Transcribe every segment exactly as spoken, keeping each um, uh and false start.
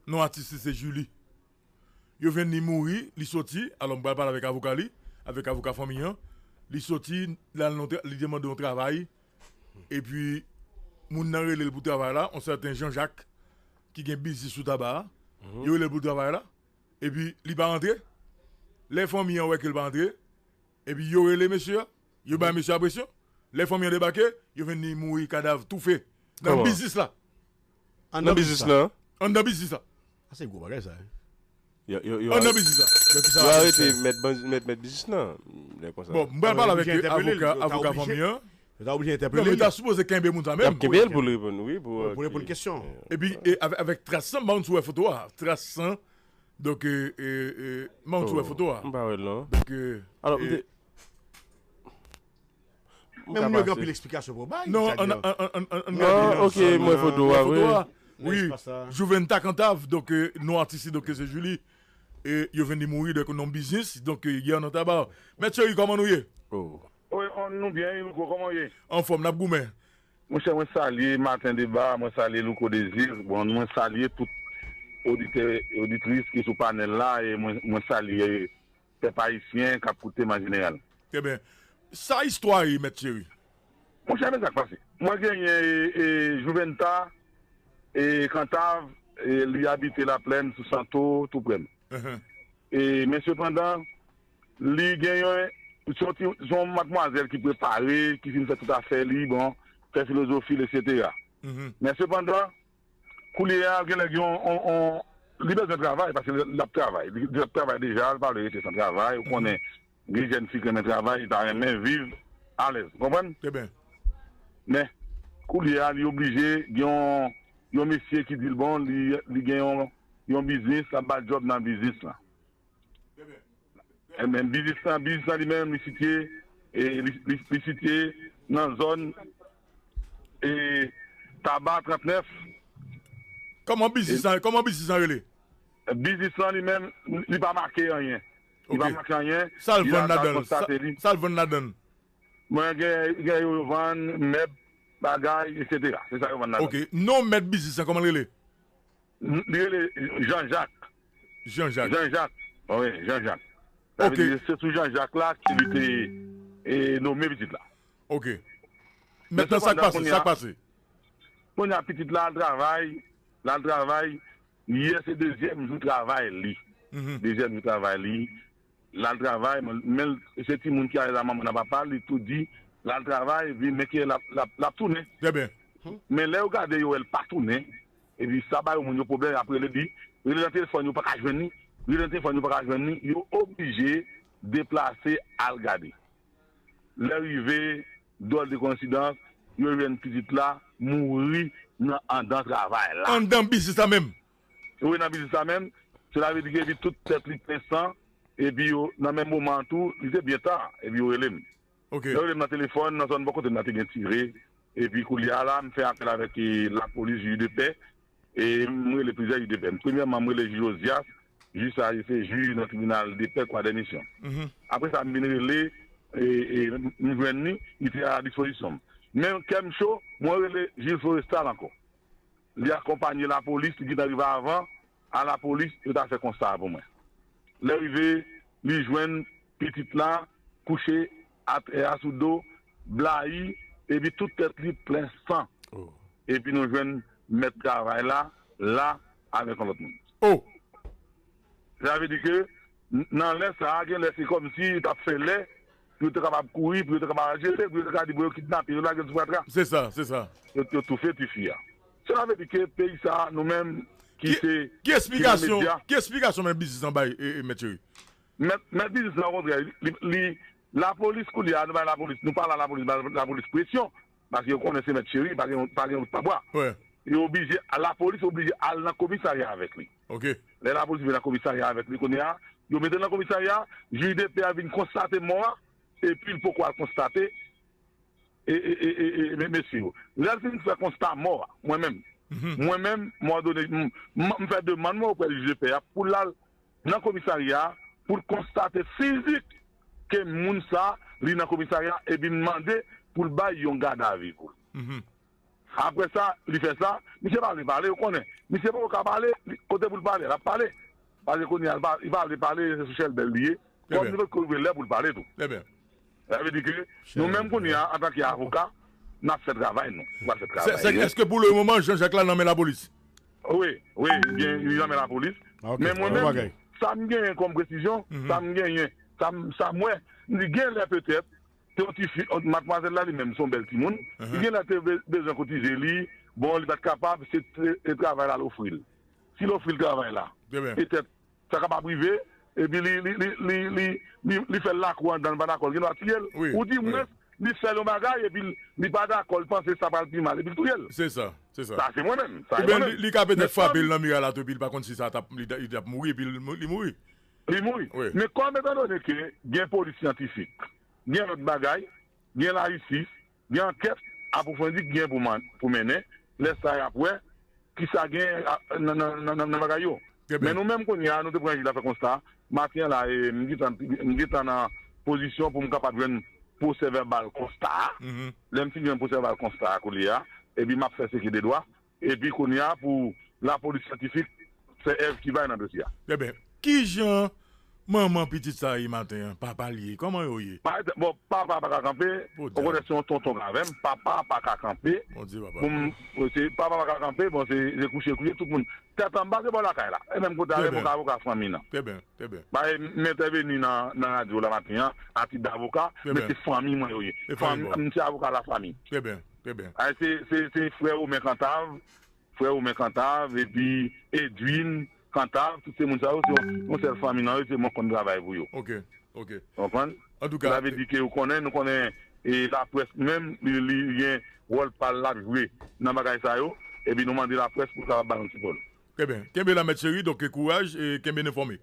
Non atis li se Julie. Yo jwenn li mouri, li soti, alò m pral pale avèk avoka li, avèk avoka fanmi an. Li soti, l al nan tra- li demande yon travay, epi moun nan rele l pou travay la, yon sèten Jean Jacques, ki gen biznis sou taba a. Yo rele l pou travay la, epi li pa rantre. Lè fanmi an wè ke l pa rantre, epi yo rele mesye a, yo bay mesye a presyon. Lè fanmi an debake, yo jwenn li mouri, kadav toufe. Nan biznis la. Anndan biznis la. Anndan biznis la. Sa se gwo bagay sa. Yo, yo, yo, Anndan biznis la. Yo arete mèt, mèt, mèt biznis lan. Lè konsa. Bon, m pral pale avèk avoka, avoka fanmi an. Yo ta oblije Non, men enterpele ta l. sipoze kenbe moun sa Y ap menm. kenbe l pou l reponn, wi. Pou, Pou reponn kesyon. Epi e, avèk, avèk tras lan, m pa konn si w wè foto a. Tras san. Donk, e, e, e, m pa konn si w wè foto a. M pa wè l non. Donk, e, Alò, e, m te. Men moun yo gen anpil eksplikasyon pou bay. Non, Sa an, gen- an, an, an, an, Non, ok, m wè foto a, wi. Wi, Juventa Kantav, donk, e, non atis li, donk, se Julie. E yo jwenn li mouri, donk, nan biznis, donk, e, yè nan taba. Mèt Cheri, kòman nou ye? Oh. Wi, on nou byen, Louko, kòman w ye? Anfòm, n ap goumen. Monchè, mwen salye Maten Deba, mwen salye Louko Dezir, bon, mwen salye tout oditè, oditris ki sou panèl la, e mwen, mwen salye pèp ayisyen k ap koute m an jeneral. Trè byen. Sa istwa ye, Mèt Cheri? Monchè, men sa k pase. Mwen genyen e, e, Juventa, e, Kantav, e, li abite Laplèn, sou Santo, tou prè m. E, men sepandan, li genyen, se yon ti- se yon madmwazèl ki prepare, ki fin fè tout afè li, bon, fè filozofi l, etsetera. Men sepandan, koulye a, genlè gen yon, yon, yon, li bezwen travay, paske l ap travay. Li, li ap travay deja, l pa vle rete san travay. Ou konnen, gen jèn fi k renmen travay, li ta renmen viv alèz. Ou konprann? Trè byen. Men, koulye a, li oblije, gen yon, yon mesye ki di l, bon, li, li gen yon, yon biznis, l ap ba l djòb nan biznis lan. Ebyen, biznis lan, biznis lan li menm, li sitye, e, li, li, li sitye nan zòn, e, Taba trannèf. Kòman biznis lan, kòman biznis lan rele? Biznis lan li menm, li pa make anyen. Li pa make anyen. Sa l Li vann la, ladan l? konstate li. Sa l vann ladan l? Mwen gen, gen yo vann, mèb, bagay, etsetera. Se sa yo vann ladan. Ok. Non mèt biznis lan, kòman l rele? Li rele Jean Jacques. Jean Jacques. Jean Jacques. Wi, Jean Jacques. Sa vle di, se sou Jean Jacques la ke li te e, nome pitit la. Ok. Mentnan, sa k pase? Sa k pase? Kounye a, pitit la al travay, l al travay, yè se dezyèm jou travay li. Dezyèm jou travay li, l al travay, men, men se timoun ki ale la manman nan papa, li tou di, l al travay, epi men ke l ap, l ap, l ap tounen. Trè byen. Men lè yo gade, yo wè l pa tounen, epi sa ba yo moun yo pwoblèm, y ap rele li, rele nan telefòn, yo pa ka jwenn li, rele nan telefòn, yo pa ka jwenn li, yo oblije deplase al gade. Lè rive, dwòl de koyensidans, yo jwenn pitit la mouri nan anndan travay la. Anndan biznis la menm? Wi, nan biznis la menm. Sela vle di ke epi tout tèt li plen san, epi yo, nan menm moman an tou, li te byen ta, epi yo rele m. Ok. Yo rele m nan telefòn, nan zòn bò kote m nan te gen tire, epi koulye a la, m fè apèl avèk e, lapolis, jij de pè, e m rele plizyè jij de pè. Premyèman, m rele jij Josias, jij sa a se jij nan tribinal de pè Kwadèmisyon. Apre sa, m vin rele, e, e, m jwenn li, li te a dispozisyon m. Men kè m cho, mwen rele jij Florestal ankò. Li akonpanye lapolis, li gentan rive avan, a lapolis, yo ta fè konsta a pou mwen. Lè rive, li jwenn pitit la kouche atè a sou do, blayi, epi tout tèt li plen san. Epi nou jwenn mèt travay la, la, avèk yon lòt moun. Oh! Sa vle di ke, n- nan lè sa a, gen lè se kòmsi yo t ap fè lè, pou yo te kapab kouri, pou yo te kapab jete, pou yo te ka di, bon, yo kidnape, yo lage l sou fatra. Se sa, se sa. Yo, yo toufe tifi a. Sela vle di ke peyi sa a, nou menm, ki se Ki eksplikasyon, ki eksplikasyon mèt biznis lan bay, e, e, Mèt Cheri? Mèt, mèt biznis lan, okontrè, li, li, lapolis koulye a, nou bay lapolis, nou pale a lapolis, bay lapolis presyon, paske yo konnen se Mèt Cheri, pa gen, pa gen wout pa bwa. Yo oblije, lapolis oblije al nan komisarya avèk li. Ok. Lè lapolis vin nan komisarya avèk li kounye a, yo mete l nan komisarya, jij de pè a vin konstate mò a, epi l poko al konstate e, e, e, e, e, me- mesye yo. Lè l fin fè konsta mò a, mwen menm, mwen menm, mwa done, m, m, m fè demann mwen oprè jij de pè a pou l al nan komisarya a, pou l konstate fizik ke moun sa, li nan komisarya, epi m mande pou l bay yon gadavi pou l. Apre sa, li fè sa, misye pa vle pale, ou konnen. Misye poko ka pale, li, kote pou l pale, l ap pale. Paske kounye a, li pa, li pa vle pale, se sou chèlbè l li ye. Kòm li poko rive lè pou l pale tou. Sa vle di ke nou menm kounye a, antanke avoka, n ap fè travay nou. Nou pral fè travay nou. Èske pou le moman, Jean Jacques la nan men lapolis? Wi, wi, li nan men lapolis. Men mwen menm, sa m genyen kòm presizyon, sa m genyen, sa m, sa m wè, m di gen lè petèt, se yon ti fi, madmwazèl la li menm, se yon bèl timoun, li gen lè te be-, bezwen kotize li, bon, li pa t kapab, se, se, se travay la l ofri l. Si l ofri l travay la, petèt, sa kapab rive, epi li, li, li, li, li, li, li fè l lakou anndan, li pa dakò, l gen dwa tiye l. Ou di mwens, li fè l yon bagay, epi l, li pa dakò, l panse sa pral pi mal, epi l touye l. Se sa, se sa. Sa se mwen menm, sa se mwen menm. Li, li ka petèt frape l nan miray la tou, epi li pa konn si sa t ap, li, t- li t ap mouri, epi li, li mouri. Li mouri. Men kòm etandone ke gen polis syantifik, gen lòt bagay, gen lajistis, gen ankèt apwofondi ki gen pou man, pou mennen, lè sa y ap wè kisa gen a, nan, nan, nan, nan, nan bagay yo. Men nou menm kounye a, nou te pran jij la fè konsta, maten an la, e, m gentan, m gentan nan pozisyon pou m kapab jwenn pwosè vèbal konsta a. Lè m fin jwenn pwosè vèbal konsta a kounye a, epi m ap fè seke de dwa, epi kounye a pou lapolis syantifik fè èv ki bay nan dosye a. Ebyen, kijan manman pitit sa ye maten an? Papa l ye? Kòman yo ye? Pa, bon, papa pa ka kanpe, okontrè se yon tonton k avè m, papa pa ka kanpe pou m, se, papa pa ka kanpe, bon, se, se kouche, kouche, tout moun. Tèt anba, se bò lakay la. E menm kote avè m, avoka fanmi nan. Trè byen, trè byen. Ba, e, m entèveni nan, nan radyo la maten an, a tit davoka, men se fanmi mwen yo ye. Fanmi, m se avoka lafanmi. Trè byen, trè byen. A, se, se, se frè Romen Kantav, frè Romen Kantav, epi Edwin Kantav, tout se moun sa yo, se yon, yon sèl fanmi nan yo, se mwen k konn travay pou yo. Ok, ok. Ou konprann? Antouka, sa vle di ke ou konnen, nou konnen, e laprès menm, li, li gen wòl pa l l ap jwe nan bagay sa yo, epi nou mande laprès pou l kapab ba nou sipò l. Trè byen. Kenbe la, mèt cheri, donk, kouraj, e kenbe n enfòme.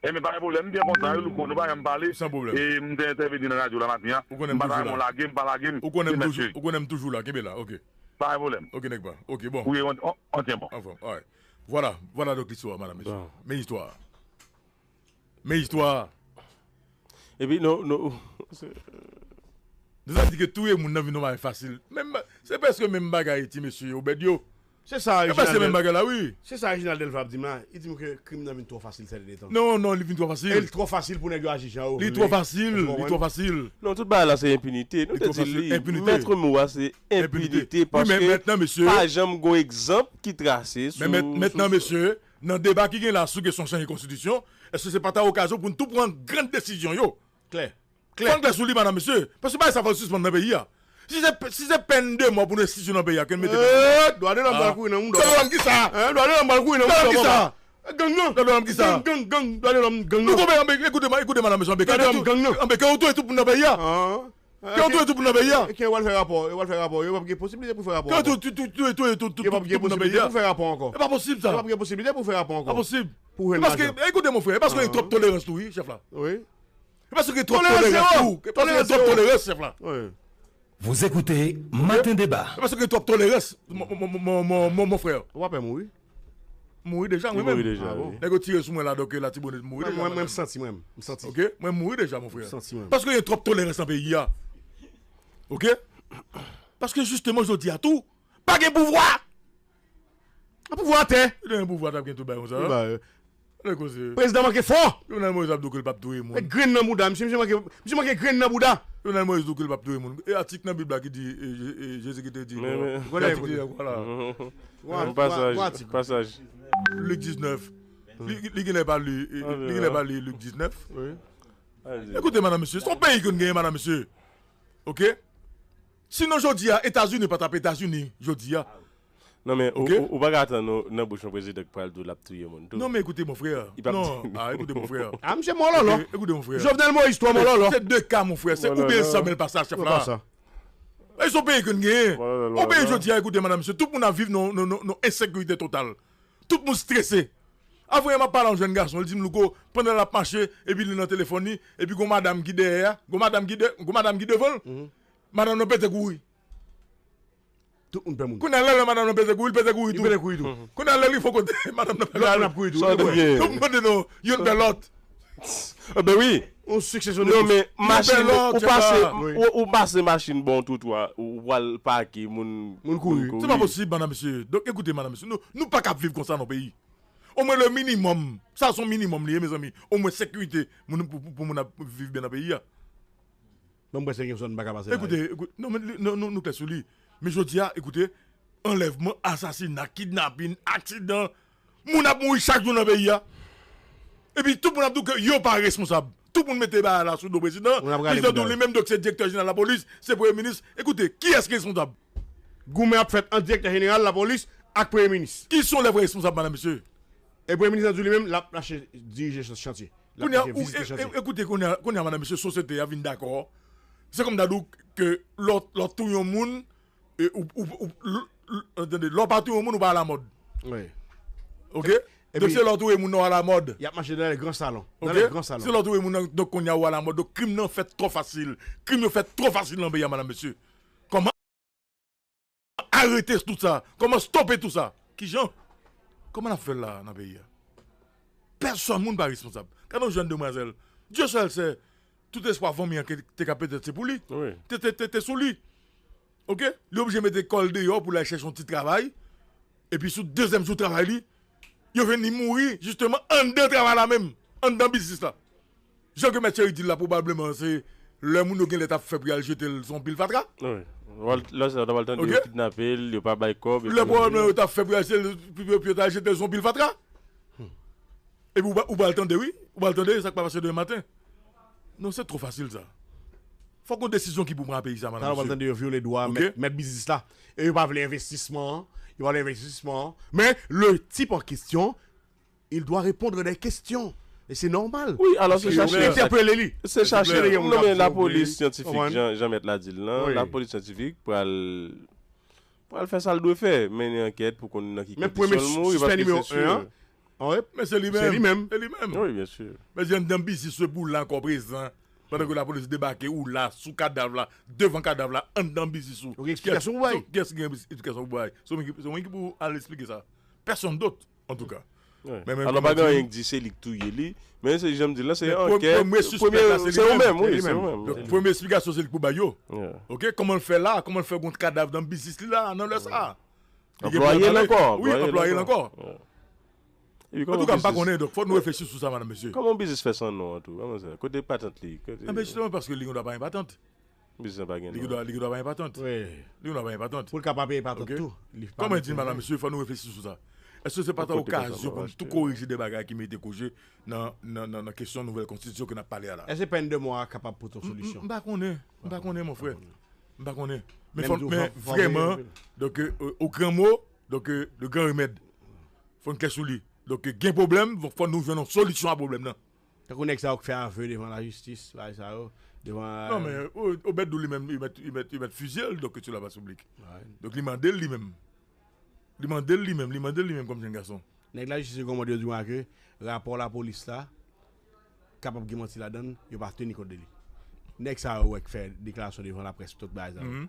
Ebyen, pa gen pwoblèm, m byen kontan, wi, Louko, nou pa janm pale. San pwoblèm. E m te entèveni nan radyo la maten an. M pa ta renmen w lage m, pa lage m. Ou konnen m toujou, ou konnen m toujou la, kenbe la, ok. Pa gen pwoblèm. Ok, nèg pa. Ok, bon. Wi, on, on, on tyen bon. Anfòm, alright. Vwala, vwala donk listwa, madam, mesye. Men istwa a. Men istwa a. Epi, nou, nou, nou sa di ke touye moun nan vin yon bagay fasil. Menm, se prèske menm bagay ti mesye Obed yo. Se sa, e prèske menm bagay la, wi. Se sa Reginald Delva ap di m la. Li di m ke krim nan vin twò fasil sèdènye tan. Non, non, li vin twò fasil. E li twò fasil pou nèg yo aji jan yo vle. Li twò fasil, li twò fasil. Non, tout bagay la se enpinite. Nou te di li, mèt mo a se enpinite, paske pa janm gon egzanp ki trase sou. Men mentnan, mesye, nan deba ki gen la sou kesyon chanje konstitisyon, èske se pa ta okazyon pou n tou pran grann desizyon yo? Klè. Klè. Fò n klè sou li, madam, mesye. Paske bagay sa fò l sispann nan peyi a. Si se, si se pèn de mò pou nou enstitye nan peyi a, ke n mete nan. Dwa de lòm pral kouri nan mouda w. Dwa de lòm kisa? Dwa de lòm pral kouri nan mouda w, papa. Gang nan. Dwa de lòm kisa? Gang, gang, gang. Dwa de lòm gang nan. Nou konpè, anbe, ekoute, man, ekoute, madam, mesye, anbe, dwa de lòm gang nan. Anbe, ke yo touye tout moun nan peyi a. Ke yo touye tout moun nan peyi a. Ke yo al fè rapò, yo al fè rapò, yo p ap gen posiblite pou fè rapò ankò. Ke yo touye tout, tout, touye, touye tout, tout, tout moun nan peyi a. Yo p ap gen posiblite pou fè rapò ankò. E pa posib, sa. Yo p ap gen posiblite pou fè rapò ankò. Pa posib. Pou jwenn lajan. Paske, ekoute, mon frè, e paske gen twòp tolerans tou, wi, chèf la. Wi. E paske gen twòp tolerans tou. E paske gen twòp tolerans, chèf la. Wi. Vous écoutez Matin Débat. E paske gen twòp tolerans, mon, mon, mon frè. Ou pa pè mouri? Mouri deja, mwen menm. Nèg yo tire sou mwen la, donk Latibonit mouri deja. Mwen, mwen, mwen, m santi, mwen, m santi. Ok? Mwen mouri deja, mon frè. M santi, mwen. Paske gen twòp tolerans nan peyi a. Ok? Paske jisteman, jodi a tou, pa gen pouvwa. Pouvwa atè. Li te gen pouvwa, t ap gen tout bagay konsa. Tout bagay. Lè koze. Prezidan manke fò. Jovenel Moïse ap di w ke l p ap touye moun. Met grenn nan bouda, misye, misye manke, misye manke grenn nan bouda. Jovenel Moïse di w ke l p ap touye moun. E atik nan Bib la ki di, e, Je-, e, Jezi ki te di, men, men, ki atik li di ankò la? Yon pasaj, yon pasaj. Lik diznèf. Li, li genlè pa li, e, li genlè pa li Lik diznèf. Wi. Ekoute, madam, mesye, se yon peyi ke n genyen, madam, mesye. Ok? Sinon, jodi a, Etazini pa t ap Etazini, jodi a. Non, men, ou, ou, ou pa ka atann ou nan bouch yon prezidan ki pral di w l ap touye moun tou. Non, men ekoute, mon frè. Non, ah, ekoute, mon frè. Ah, misye mòlòlò. Ekoute, mon frè. Jovenel Moïse twò mòlòlò. Se de ka, mon frè. Se oubyen sa, men l pa sa, chèf la. E se yon peyi ke n genyen. Yon peyi, jodi a, ekoute, madam, mesye, tout moun ap viv nan, nan, nan, nan ensekirite total. Tout moun strese. Avanyè m ap pale a yon jèn gason, li di m, Louko, pandan l ap mache, epi li nan telefòn li, epi gon madanm ki dèyè a, gon madanm ki de-, gon madanm ki devan l. Madanm nan pete kouri. Tout moun pè moun. Kounye a, lè, lè madanm nan pete kouri, li pete kouri tou. Li pete kouri tou. Kounye a, lè li fon kote, madanm nan pete kouri. Madanm nan ap kouri tou. Sa w te gen? Tout moun pete non, youn pè lòt. Enben wi. Yon siksesyon de... Non, men machin, ou pase, ou, ou pase machin bò twotwa, ou pral pake, moun, moun kouri. Se pa posib, madan mesye. Donk, ekoute, madan mesye, nou, nou pa kab viv konsa nan peyi. Omwen le minimòm, sa se yon minimòm li ye, mezanmi. Omwen sekirite, moun, pou, pou, pou moun ap viv byen nan peyi a. Ban m wè si gen yon zòn pa ka pase la. Ekoute, ekoute, non, men li, non, nou, nou klè sou li. Men jodi a, ekoute, anlèvman, asasina, kidnapin, aksidan, moun ap mouri chak jou nan peyi a. Epi tout moun ap di w ke yo pa responsab. Tout moun mete bagay la sou do prezidan. Prezidan tou li menm, donk se direktè jeneral lapolis, se premye minis. Ekoute, kiyès ki responsab? Goumen ap fèt ant direktè jeneral lapolis ak premye minis. Ki se yon lè vrè responsab, madan mesye? E premye minis la di w li menm, l ap mache dirije chan-, chantye. L ap mache vizite chantye. Kounye a, ou, e, e, ekoute, kounye a, kounye a, madan mesye, sosyete a vin dakò. Se kòm ta di w ke lè w, lè w touye yon moun, e, ou, ou, ou, l-, l-, tande, lè w pa touye yon moun, ou pa alamòd. Wi. Oke? Donk, se lè w touye moun nan w alamòd. Y ap mache nan lè gran salon. Nan lè gran salon. Se lè w touye moun nan, donk, kounye a ou alamòd. Donk, krim nan fèt twò fasil. Krim yo fèt twò fasil nan peyi a, madan mesye. Kòman arete tout sa? Kòman stope tout sa? Kijan? Kòman n ap fè l la nan peyi a? Pèsòn moun pa responsab. Gade yon jèn demwazèl. Dieu seul sait, tout espwa fanmi an ke, te ka petèt se pou li. Wi. Te, te, te, te sou li. Oke? Li oblije mete kò l deyò pou l al chèche yon ti travay. Epi sou dezyèm jou travay li, yo jwenn li mouri, jisteman, anndan travay la menm, anndan biznis la. Jan ke mèt Cheri di l la, pwobableman, se lè moun yo genlè t ap fè pou y al jete l sou yon pil fatra. Wi. Lè sa, w ta pral tande yo kidnape l, yo pa bay kòb, yo pa bay anyen. Lè pwobableman yo t ap fè pou y al jete l, pou, pou, pou yo ta jete l sou yon pil fatra. Epi ou pa, ou pral tande, wi. Ou pral tande sa k pa pase demen maten. Non, se twò fasil, sa. Fòk yon desizyon ki pou pran peyi sa, madan mesye. Talè w pral tande yo vyole dwa mèt, mèt biznis la. E yo pa vle envestisman an. Yo pa vle envestisman an. Men, le type en question, il doit répondre des questions. E se nòmal. Wi, alò se chache. Yo entèpele li. Se chache. Non, men lapolis syantifik, jan, jan mèt la di l lan, lapolis syantifik pral, pral fè sa l dwe fè, mennen ankèt pou konn nan ki kondisyon l mouri, paske se si. Men se li menm. Se li menm. Wi, byen si. Men se anndan biznis ou pou la ankò prezan. Pandan ke lapolis debake, ou la, sou kadav la, devan kadav la, anndan biznis ou. Ou gen eksplikasyon pou bay? Kiyès ki gen eksplikasyon pou bay? Se ou menm ki, se ou menm ki pou al esplike sa. Pèsonn dòt, antouka. Wi. Alò, pa gen anyen ki di se li k touye li. Men se jan m di l lan, se ankèt. Premye sispèk la, se li menm. Se ou menm, wi, se ou menm. Donk, premye eksplikasyon, se li k pou bay yo. Oke, kòman l fè la? Kòman l fè gon kadav nan biznis li la, nan lè sa? Anplwaye l ankò. Wi, anplwaye l ankò. Antouka, m pa konnen, donk, fòk nou reflechi sou sa, madan mesye. Kòman yon biznis fè san non an tou? Kòman sa? Kote patant li? Kote... Enben, jisteman, paske li gen dwa pa gen patant. Biznis lan pa gen non. Li gen dwa, li gen dwa pa gen patant. Wi. Li gen dwa pa gen patant. Pou l ka pa peye patant tou. Kòm mwen di, madan mesye, fòk nou reflechi sou sa. Èske se pa ta okazyon pou nou tou korije de bagay ki merite korije nan, nan, nan, nan kesyon nouvèl konstitisyon ke n ap pale a la? Èske pèn de mò a kapab pote yon solisyon? M pa konnen. M pa konnen, mon frè. M pa konnen. Men fò, men vrèman, donk, euh, au grand mot, donk, euh, le grand remède. Fò n klè sou li. Donk, gen pwoblèm, fò nou jwenn yon solisyon a pwoblèm nan. Tankou nèg sa yo k fè avè devan lajistis, bagay sa yo, devan... Non, men, O-, Obed Dou li menm, li mèt, li mèt, li mèt fizye l, donk, sou la plas piblik. Donk, li mande l li menm. Li mande l li menm, li mande l li menm kòm jèn gason. Nèg lajistis yo kòmande yo di mwen ke rapò lapolis la kapab gen manti ladan l, yo pa teni kont de li. Nèg sa yo wè k fè deklarasyon devan laprès, tout bagay sa yo.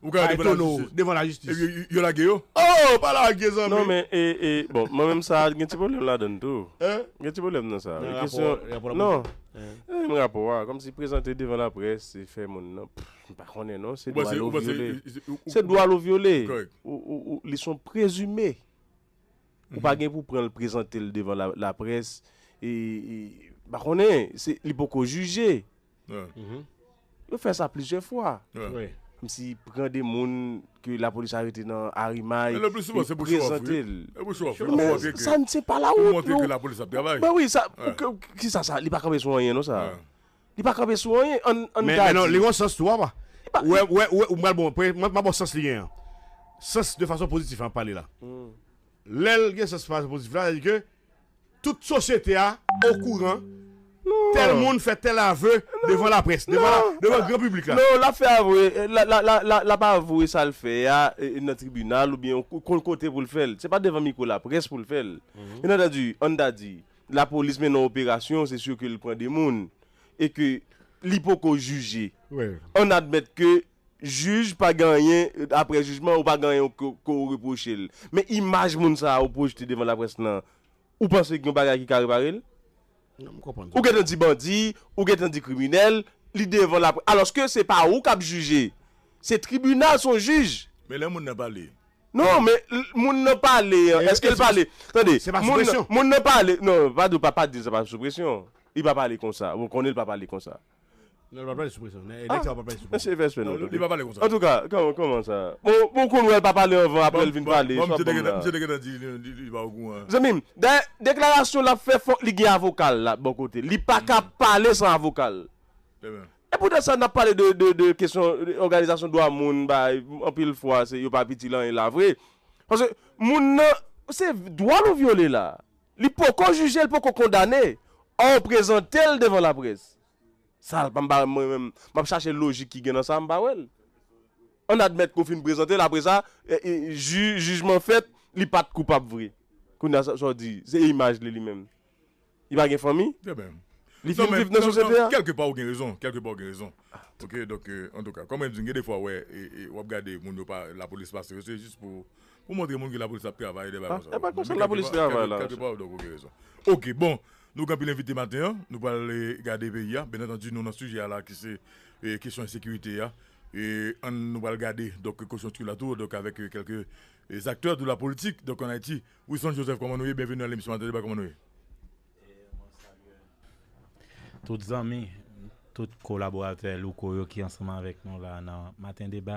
Ou ka devan lajistis. Devan lajistis. Epi yo, yo lage yo? Oh, pa lage, zanmi. Non, men, e, e, bon, mwen menm sa, gen ti pwoblèm ladan l tou. Gen ti pwoblèm nan sa. Nan rapò, rapò lapolis. Non. E menm rapò a, kòmsi prezante devan laprès, se fè moun nan, pff, m pa konnen non, se dwa l ou vyole. Se dwa l ou vyole. Ou, ou, ou, li se yon prezime. Ou pa gen pou pran l, prezante l devan la, laprès. E, e, m pa konnen, se, li poko jije. Yo fè sa plizyè fwa. Kòmsi pran de moun ke lapolis arete nan Arimay, e prezante l. Men sa, se pa la wout, non. Ben wi, sa, kisa sa, li pa kanpe sou anyen, non, sa. Li pa kanpe sou anyen, ann, ann ka di. Men non, li gon sans tou, papa. Ou wè, ou wè, ou wè, m pral bon, m ap ba w sans li gen an. Sans de fason pozitif, an pale la. Lè l gen sans fason pozitif la, sa di ke tout sosyete a okouran tèl moun fè tèl avè devan laprès, devan la, devan gran piblik la. Non, l ap fè avwe, l a, l a, l a, l a, l ap avwe sa l fè a, e, e, nan tribinal oubyen yon ko-, kote pou l fè l. Se pa devan mikwo laprès pou l fè l. Byen antandi, ann ta di, lapolis mennen yon operasyon, se si ke l pran de moun, e ke li poko jije. Ann admèt ke jij pa gen anyen, apre jijman, ou pa gen anyen ke, ke w repwoche l. Men imaj moun sa a ou pwojte devan laprès lan, ou panse gen yon bagay ki ka repare l? Non, m konprann. Ou gentan di bandi, ou gentan di kriminèl, li devan laprès. Alòske se pa ou k ap jije. Se tribinal, se yon jij. Men lè moun nan pale. Non, men l- moun nan pale, an, èske l pale? Tande, se pa sou presyon. Moun nan pale. Non, pa di, pa, pa di sa pa sou presyon. Li pa pale konsa. Ou konnen l pa pale konsa. Non, l pa pale sou presyon. Nèg sa pa pale sou presyon. Mesye F S P non, li pa pale konsa. Antouka, kòman, kòman sa? Bon, bon, konn wè l pa pale anvan, apre l vin pale. Bon, misye te gentan di li pa okouran. Zanmi m, dayè, deklarasyon l ap fè, fòk li gen avoka l la bò kote. Li pa ka pale san avoka l. E poutèt sa, n ap pale de, de, de kesyon òganizasyon dwa moun, bay, anpil fwa, se, yo pa itil anyen la vre. Paske moun nan, se dwa l ou vyole la. Li poko jije, li poko kondane. Ò, prezante l devan laprès. Sa, pa m pa, mwen menm, m ap chache lojik ki gen nan sa, m pa wè l. Ann admèt ke w fin prezante l, apre sa, e, e, ji- jijman fèt, li pa t koupab vre. Kounye a, sa, sa w di, se imaj li, li menm. Li pa gen fanmi? Trè byen. Li fin viv nan sosyete a? Kèlke pa ou gen rezon, kèlke pa ou gen rezon. Ok, donk, euh, antouka, kòm mwen di, gen defwa, wè, e, e, w ap gade moun yo pa, lapolis pase yo, se jis pou, pou montre moun ke lapolis ap travay, de bagay konsa. E pa konsa lapolis travay la. Kèlke pa, donk, ou gen rezon. Ok, bon, nou gen anpil envite maten an, nou pral, eh, gade peyi a. Byen antandi, nou nan sijè a la ki se, eh, kesyon ensekirite a. E ann nou pral gade, donk, konjonkti la tou, donk, avèk, eh, kèlke, eh, aktè de la politik, donk, an Ayiti. Wilson Joseph, kòman nou ye? Byenveni nan lemisyon Maten Deba, kòman nou ye? Tout zanmi, tout kolaboratè Louko yo ki ansanm avèk nou la nan Maten Deba.